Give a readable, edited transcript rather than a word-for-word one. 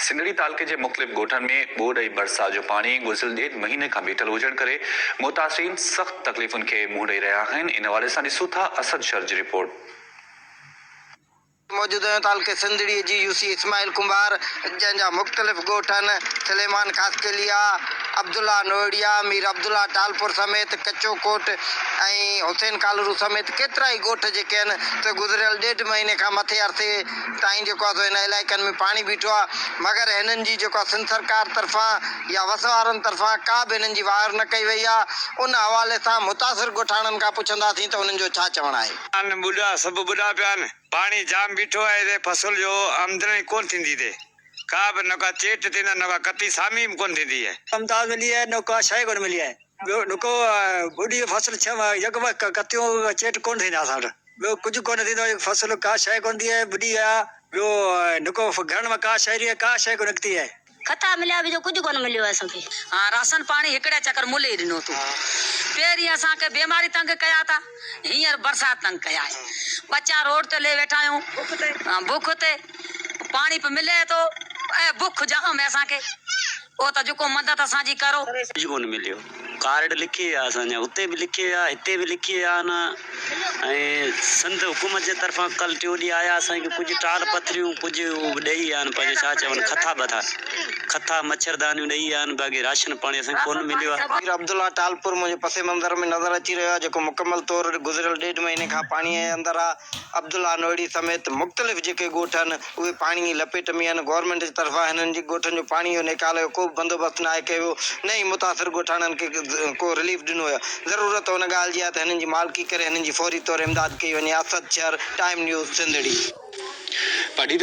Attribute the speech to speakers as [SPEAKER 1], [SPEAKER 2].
[SPEAKER 1] سنڌڙي تعلقي جي مختلف ڳوٺن ۾ ٻوڏ ۽ برسات جو پاڻي گذريل ڏيڍ مهيني کان بيٺل هجڻ ڪري متاثرين سخت تڪليفن کي منهن ڏئي رهيا آهن ان حوالي سان ڏسون ٿا اسد شر جي رپورٽ.
[SPEAKER 2] موجود آهيون تعلقي سنڌڙي جي يو سي اسماعيل ڪنڀار جنهن جا مختلف ڳوٺ آهن سليمان خاصخيليا، عبدالله نوهڙيا، مير عبدالله ٽالپر سميت ڪچو ڪوٽ ۽ حسين ڪالرو سميت ڪيترائي ڳوٺ جيڪي آهن سي گذريل ڏيڍ مهيني کان مٿي عرصي تائين جيڪو آهي سو هن علائقن ۾ پاڻي بيٺو آهي مگر هنن جي جيڪو آهي سنڌ سرڪار طرفان يا وس وارن طرفان ڪا به هنن جي واهر نه ڪئي وئي آهي ان حوالي سان متاثر ڳوٺاڻن کان پڇنداسين ته انهن جو ڇا چوڻ آهي.
[SPEAKER 3] آهن ٻڏا سڀ ٻڏا پيا آهن پاڻي جام بيٺو آهي هتي فصل جو آمدني ڪونه ٿيندي هتي ڪا به نه ڪا چيٽ ٿيندي نه ڪا ڪتي سامي به ڪونه ٿيندي آهي.
[SPEAKER 4] امداد ملي آهي نه ڪا شيء ڪونه ملي آهي ٻيو نڪو ٻڏي ويو فصل ڇهه يڪ وقت ڪتيون چيٽ ڪونه ٿيندا اسان وٽ ٻيو ڪجهه ڪونه ٿيندو آهي فصل ڪا شيء ڪونه ٿي آهي ٻڏي ويا ٻيو نڪو گهرن مان ڪا شيء رهي ڪا شيء ڪونه نڪتي آهي.
[SPEAKER 5] کٿا مليا ٻيو ڪجهه ڪونه مليو آهي اسان کي.
[SPEAKER 6] ها راشن پاڻي هڪڙي چڪر ملي ڏنو تو. پهرين اسان کي بيماري تنگ ڪيا ٿا هينئر برسات تنگ ڪيا آهي. ٻچا روڊ تي لي ويٺا آهيون بک تي پاڻي به ملي ٿو ۽ بک جام اسان کي او ته جيڪو مدد اسان جي ڪرو.
[SPEAKER 7] ڪجهه ڪونه مليو. ڪارڊ لکي ويا اسان جا اتي به لکي ويا هتي به لکي ويا آهن ۽ سنڌ حڪومت جي طرفان ڪل ٽيون ڏينهن آيا اسان کي ڪجهه ٽال پٿريون ڪجهه هو ڏئي ويا آهن پنهنجو ڇا چون کٿا ٻٿا کٿا مڇردانيون ڏئي ويا آهن باقي راشن پاڻي اسان کي ڪونه مليو آهي.
[SPEAKER 2] مير عبدالله ٽالپر منهنجي پس منظر ۾ نظر اچي رهيو آهي جيڪو مڪمل طور گذريل ڏيڍ مهيني کان پاڻي جي اندر آهي. عبدالله نوئڙي سميت مختلف جيڪي ڳوٺ آهن اهي پاڻي جي لپيٽ ۾ آهن، گورنمينٽ جي طرفان هنن جي ڳوٺن جو پاڻي جو نيڪال جو ڪو به بندوبست ناهي ڪيو ويو نه ئي متاثر ڳوٺاڻن کي ڪو رليف ڏنو ويو آهي، ضرورت ان ڳالهه جي آهي ته هنن جي مالڪي ڪري هنن جي فوري طور امداد ڪئي وڃي، اسد شر، ٽائيم نيوز، سنڌڙي.
[SPEAKER 1] پڊعيدن.